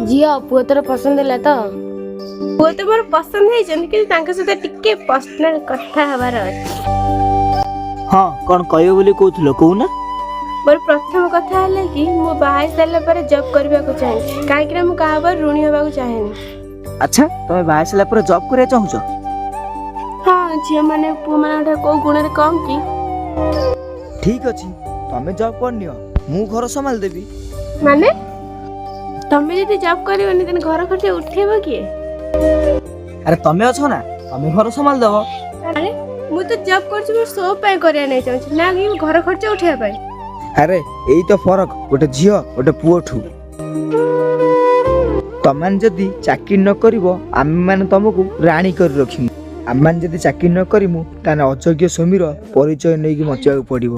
ଝିଅ, ପୁଅ ତୋର ପସନ୍ଦ ହେଲା ତ? ପୁଅ ତ ମୋର ପସନ୍ଦ ହେଇଛନ୍ତି, କିନ୍ତୁ ତାଙ୍କ ସହିତ ଟିକେ ପର୍ସନାଲ କଥା ହେବାର ଅଛି। ହଁ, କ'ଣ କହିବ ବୋଲି କହୁଥିଲ, କହୁନା। ମୋର ପ୍ରଥମ କଥା ହେଲା କି ମୁଁ ବାହା ହେଇ ସାରିଲା ପରେ ଜବ୍ କରିବାକୁ ଚାହେଁ, କାହିଁକି ନା ମୁଁ କାହା ଉପରେ ଋଣୀ ହେବାକୁ ଚାହେଁନି। ଆଚ୍ଛା, ତମେ ବାହା ସାରିଲା ପରେ ଜବ୍ କରିବାକୁ ଚାହୁଁଛ? ହଁ, ଝିଅମାନେ ପୁଅମାନଙ୍କ ଠାରୁ କୋଉ ଗୁଣରେ କମ୍ କି? ଠିକ୍ ଅଛି, ତମେ ଜବ୍ କରିନିଅ, ମୁଁ ଘର ସମ୍ଭାଳି ଦେବି। ମାନେ, ତମେ ଯଦି ଜବ୍ କରିବନି, ତାହେଲେ ଘର ଖର୍ଚ୍ଚ ଉଠେଇବ କିଏ? ଆରେ, ତମେ ଅଛ ନା, ତମେ ଘର ସମ୍ଭାଳି ଦବ। ଆରେ, ମୁଁ ତ ଜବ୍ କରୁଛି ମୋ ସୋ ପାଇଁ କରିବା ନାଇଁ ଚାହୁଁଛି ନା କି ଘର ଖର୍ଚ୍ଚ ଉଠେଇବା ପାଇଁ। ଆରେ, ଏଇ ତ ଫରକ ଗୋଟେ ଝିଅ ଗୋଟେ ପୁଅଠୁ। ତମେମାନେ ଯଦି ଚାକିରି ନ କରିବ, ଆମେମାନେ ତମକୁ ରାଣୀ କରି ରଖିବୁ। ଆମେମାନେ ଯଦି ଚାକିରି ନ କରିମୁ, ତାହେଲେ ଅଯୋଗ୍ୟ ସ୍ୱାମୀର ପରିଚୟ ନେଇକି ବଞ୍ଚିବାକୁ ପଡ଼ିବ।